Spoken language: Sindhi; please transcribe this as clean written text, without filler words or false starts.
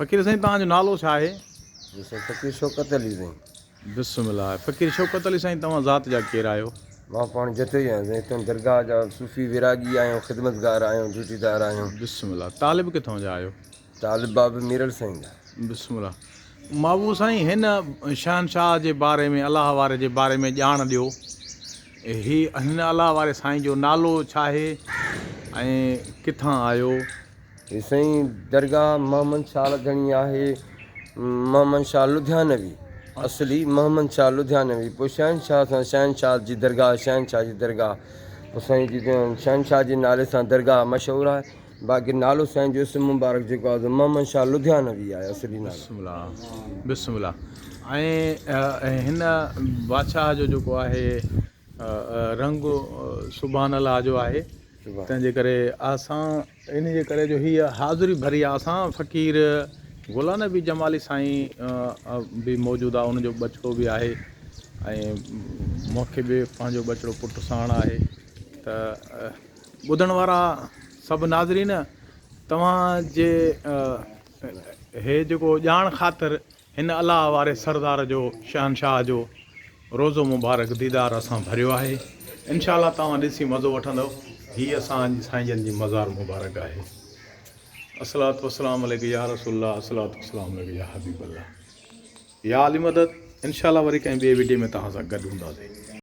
فقير سائين توهان جو نالو ڇا آهي؟ جي سائين فقير شوڪت علي سائين. بسم الله فقير شوڪت علي سائين توهان ذات جا ڪير آهيو؟ مان پاڻ جتوئي آهيان سائين هتان درگاهه جا صوفي ويراڳي آهيون خدمتگار آهيون ڊيوٽيدار آهيون. بسم الله طالب ڪٿان جا آهيو؟ طالب باب ميرل سائين جا. بسم الله محبوب سائين هن شهنشاهه جي باري ۾ الله واري جي باري ۾ ڄاڻ ڏيو هي هن الله واري سائين جو نالو ڇا آهي ۽ ڪٿان آيو؟ هي سائين درگاهه محمد شاهه لڌڻي آهي محمد شاهه لڌيانوي اصلي محمد شاهه لڌيانوي پوء شهنشاهه سان شهنشاهه جي درگاهه شهنشاهه جي درگاهه پوء سائين جي شهنشاهه جي نالي سان درگاهه مشهور آهي باقي نالو سائين جو اسم مبارڪ جيڪو آهي سو محمد شاهه لڌيانوي آهي اصلي نالو. بسم الله بسم الله ۽ هن بادشاهه جو جيڪو آهي رنگ سبحان الله جو آهي تنهن جي ڪري اسان ان جي ڪري جو هيء حاضري ڀري آ اسان فقير غلام نبي جمالي سائين به موجود آ ان جو ٻچڙو به آهي ۽ مون کي به پنهنجو ٻچڙو پٽ ساڻ آهي ته ٻڌڻ وارا سڀ ناظرين توهان جي هي جيڪو ڄاڻ خاطر هن الله واري سردار جو شهنشاهه جو روضو مبارڪ ديدار اسان ڀريو آهي انشاء الله توهان ڏسي مزو وٺندؤ هي اسان جي سائين جن جي مزار مبارڪ آهي الصلوة والسلام عليڪ يا رسول الله الصلوة والسلام عليڪ يا حبيب الله يا علي مدد انشاء الله وري ڪنهن ٻي وڊيو ۾ توهان سان گڏ هونداسين.